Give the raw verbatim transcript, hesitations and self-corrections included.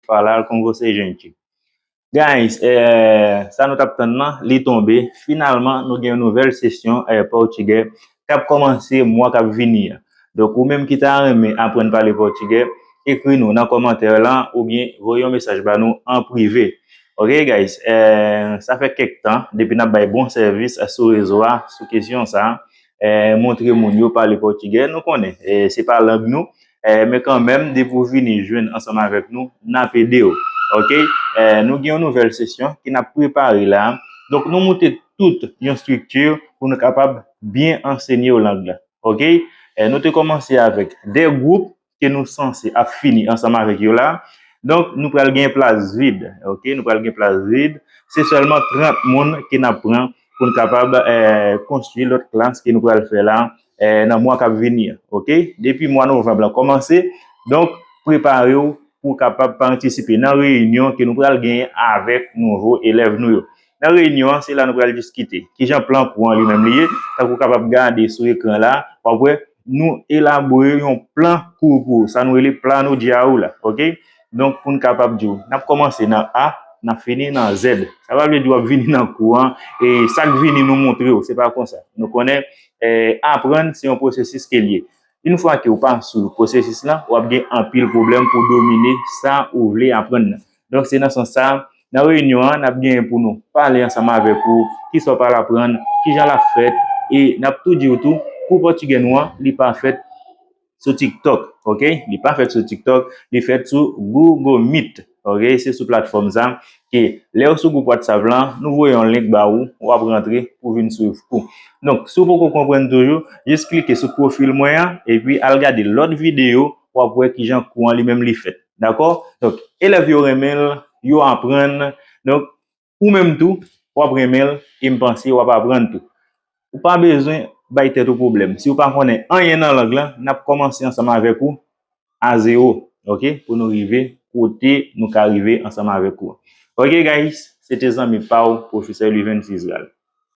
falar com você, gente. Guys, eh, sa nou t ap tann nan, li tonbe. Finalman, nou gen yon nouvèl sesyon eh, pòtigè k ap kòmanse mwa k ap vini an. Donk, ou menm ki ta renmen aprann pale pòtigè, ekri nou nan kòmantè lan oubyen voye yon mesaj ba nou an prive. Ok, guys, eh, sa fè kèk tan depi n ap bay bon sèvis sou rezo a, sou kesyon sa a, eh, montre moun yo pale pòtigè. Nou konnen, eh, se pa lang nou, eh, men kanmenm, depi w vini jwenn ansanm avèk nou, n ap ede w. Ok? Eh, nou gen yon nouvèl sesyon ke n ap prepare la. Donk, nou moute tout yon estrikti pou nou kapab byen ansenye w lang lan. Ok? Eh, nou te kòmanse avèk de gwoup ke nou sanse ap fini ansanm avèk yo la. Donk, nou pral gen plas vid. Ok? Nou pral gen plas vid. Se sèlman trant moun ke n ap pran pou n kapab eh, konstwi lòt klas ke nou pral fè la eh, nan mwa k ap vini an. Ok? Depi mwa novanm lan kòmanse, donk, prepare w pou w kapab patisipe nan reyinyon ke nou pral genyen avèk nouvo elèv nou yo. Nan reyinyon an, se la nou pral diskite kijan plan kou an li menm li ye, tankou w kapab gade sou ekran la, w ap wè nou elabore yon plan kou pou ou, sa nou rele plano de aula, ok? Donk, pou n kapab di w, n ap kòmanse nan A, n ap fini nan Z. Sa pa vle di w ap vini nan kou an, e sa k vini nou montre w, se pa konsa. Nou konnen, eh, aprann se yon pwosesis ke l ye. Yon fwa ke w pa sou pwosesis lan, w ap gen anpil pwoblèm pou w domine sa ou vle aprann nan. Donk, se nan sans sa, nan reyinyon an, n ap genyen pou nou pale ansanm avèk ou, kisa w pral aprann, kijan l ap fèt, e n ap tou di w tou, kou pòtigè nou an, li pa fèt sou TikTok, ok? Li pa fèt sou TikTok, li fèt sou Google Meet, ok? Se sou platfòm sa ke lè w sou gwoup WhatsApp lan, nou voye yon link ba ou, w ap rantre pou vin swiv kou. Donk, si w poko konprann toujou, jis klike sou pwofil mwen an, epi al gade lòt videyo, w ap wè kijan kou an li menm li fèt. Dakò? Donk, elèv yo renmen l, yo aprann. Donk, ou menm tou, w ap renmen l, e m panse w ap aprann tou. Ou pa bezwen bay tèt ou pwoblèm. Si w pa konnen anyen nan lang lan, n ap kòmanse ansanm avèk ou a zewo, ok? Pou nou rive kote nou ka rive ansanm avèk ou. Ok, guys, se te zanmi pa w, Pwofesè Livens Israel.